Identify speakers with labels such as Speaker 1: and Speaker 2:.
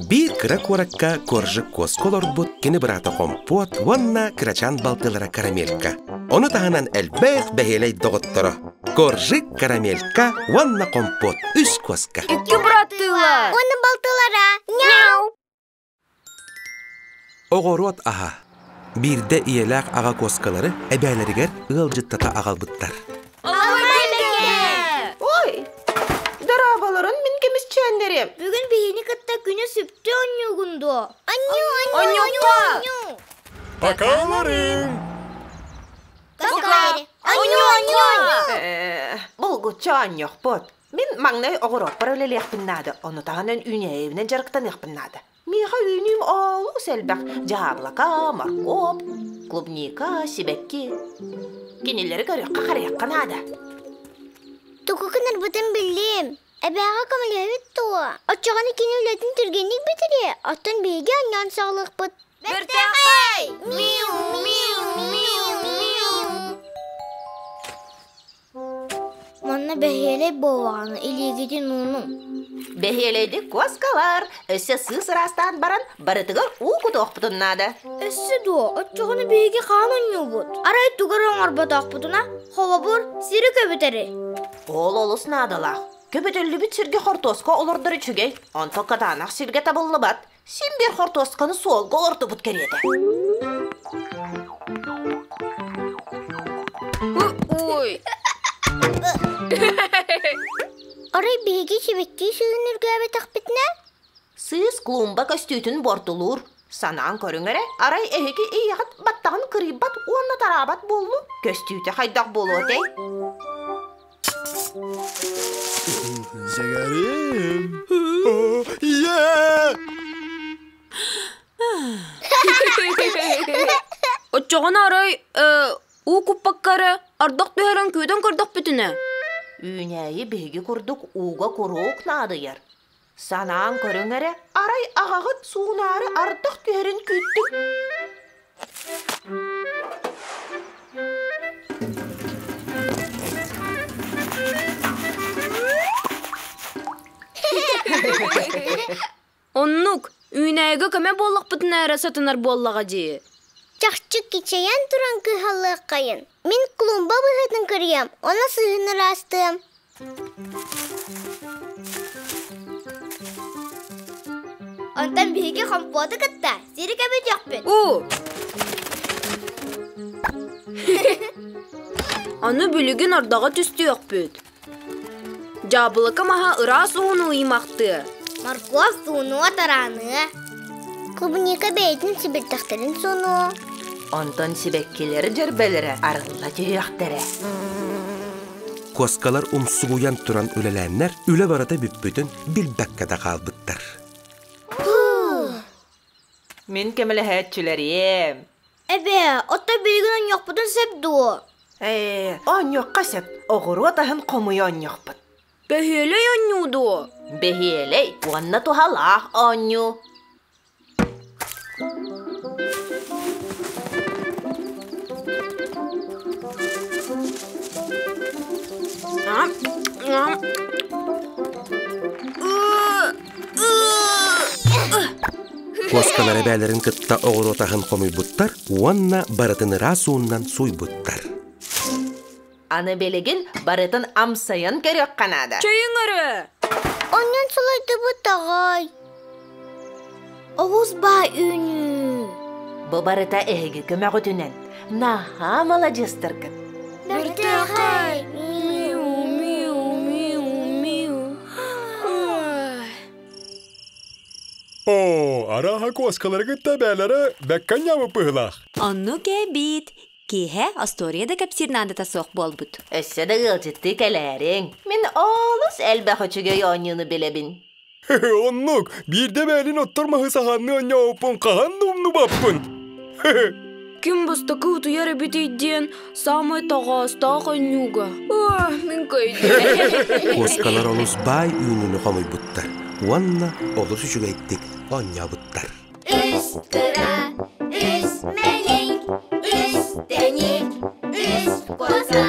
Speaker 1: Биир кыра куоракка Коржик куоска олорбут кини быраата Хомпуот уонна кырачаан балтылара Карамелька. Ону таһынан элбэх бэһиэлэй доҕотторо Коржик, Карамелька уонна Хомпуот үс куоска.
Speaker 2: Икки быраттыылар.
Speaker 3: Уонна балтылара. Няу!
Speaker 1: Оҕуруот аһа. Биирдэ ийэлээх аҕа куоскалары эбээлэригэр ыалдьыттата аҕалбыттар.
Speaker 4: Ой, дорооболорун мин көмүсчээннэрим.
Speaker 3: Бүгүн биһини кытта күнү сүптүү оонньуугун дуо? Анньуу, анньуу,
Speaker 2: Онньуукка!
Speaker 3: анньуу!
Speaker 5: Покаларым!
Speaker 3: Какари! Анньуу, анньуу, анньуу!
Speaker 4: Э, булгуччу оонньуохпут. Мин маҥнай оҕуруоппар үлэлиэхпин наада, ону таһынан үүнээйибинэн дьарыктаныахпын наада. Миэхэ үүнүүм олус элбэх: дьаабылака, моркуоп, клубника, сибэкки. Кинилэри көрүөххэ-харайыахха наада.
Speaker 3: Тугу гынарбытын биллим. Эбээҕэ көмөлөһөбүт дуо? Оччоҕуна кини үлэтин түргэнник бүтэриэ, оттон биһиги оонньоон саҕалыахпыт.
Speaker 2: Бэртээхэй!
Speaker 3: Миу, миу, миу, миу. Манна бэһиэлэй буоллаҕына илиигитин уунуҥ.
Speaker 4: Бэһиэлэйдик куоскалар, өссө сыыс ыраастаан баран барытыгар уу кутуохпутун наада.
Speaker 3: Өссө дуо, оччоҕуна биһиги хаан оонньуубут. Арай тугу эрэ оҥорботохпутуна, холобур, сири көбүтэри.
Speaker 4: Ол олус наадалаах. Көбүтүллүбүт сиргэ хортуоска олордор үчүгэй, онтон кытаанах сиргэ табыллыбат. Син биир хортуосканы суолга олордубут кэриэтэ.
Speaker 2: Ой.
Speaker 3: Арай биһиги сибэкки сыыһын үргээбэтэхпитинэ?
Speaker 4: Сыыс клумба көстүүтүн буортулуур. Санаан көрүҥ эрэ, арай эһиги ийэҕит баттаҕын кырыйбат уонна тараабат буоллун? Көстүүтэ хайдах буолуо этэй?
Speaker 5: Сигарем. Ийээ!
Speaker 2: Оччоҕуна арай уу куппакка эрэ ардах түһэрин күүтэн көрдөхпүтүнэ?
Speaker 4: Үүнээйи биһиги курдук ууга куруук наадыйар. Санаан көрүҥ эрэ, арай аҕаҕыт суунаары ардах түһэрин күүттүҥ.
Speaker 2: Оннук, үүнээйигэ көмө буоллахпытына эрэ сатанар буоллаҕа дии.
Speaker 3: Чахчы кичэйэн туран кыһаллыаххайын. Мин клумба быһыытын кырыйам, ону сыыһын ыраастыам. Онтон биһиги хомпуоту кытта сири көбүтүөхпүт.
Speaker 2: У! Аны билигин ардаҕа түстүөхпүт. Дьаабылыка маһа ыраас ууну ыймахтыа.
Speaker 3: Моркуоп суунуо тарааныа. Клубника бэйэтин сибирдэхтэрин суунуо.
Speaker 4: Онтон сибэккилэр дьөрбөлөрө арылла түһүөхтэрэ.
Speaker 1: Куоскалар умсугуйан туран үлэлээннэр, үлэ барыта бүппүтүн билбэккэ да хаалбыттар.
Speaker 4: Мин көмөлөһөөччүлэриэм.
Speaker 3: Эбээ, оттон билигин оонньуохпутун сөп дуо?
Speaker 4: Ээ, оонньуохха сөп. Оҕуруот аһын хомуйа оонньуохпут.
Speaker 2: Бөһүөлэй оонньуу дуо?
Speaker 4: Бэһиэлэй уонна туһалаах оонньуу.
Speaker 1: Куоскалар эбээлэрин кытта оҕуруот аһын хомуйбуттар уонна барытын ыраас ууннан сууйбуттар.
Speaker 4: Аны билигин барытын амсайан көрүөххэ наада.
Speaker 2: Чэйиҥ эрэ!
Speaker 3: Онньон сылайдыбыт аҕай. Оҕус баа үүнүү.
Speaker 4: Бу барыта эһиги көмөҕүтүнэн. Наһаа маладьыастаргыт.
Speaker 3: Бэртээхэй!
Speaker 2: Миу, миу, миу, миу.
Speaker 5: Оо, арааһа куоскалары кытта бээлэрэ бэккэ ньамы быһыылаах.
Speaker 6: Оннук эбит. Киэһэ остуоруйа да кэпсиир наадата суох буолбут.
Speaker 4: Өссө да ыалдьыттыы кэлээриҥ. Мин олус элбэх үчүгэй оонньууну билэбин.
Speaker 5: Оннук, биирдэ бээлин оттор маһы саһаанныы оонньообуппун хаһан да умнубаппын.
Speaker 2: Ким бастакы утуйар эбитий диэн саамай тоҕоостоох оонньууга. Мин көйдүм.
Speaker 1: Куоскалар олус баай үүнүүнү хомуйбуттар уонна олус үчүгэйдик оонньообуттар.
Speaker 3: Үс кыра, үс мэлик, үс тэник, үс коза.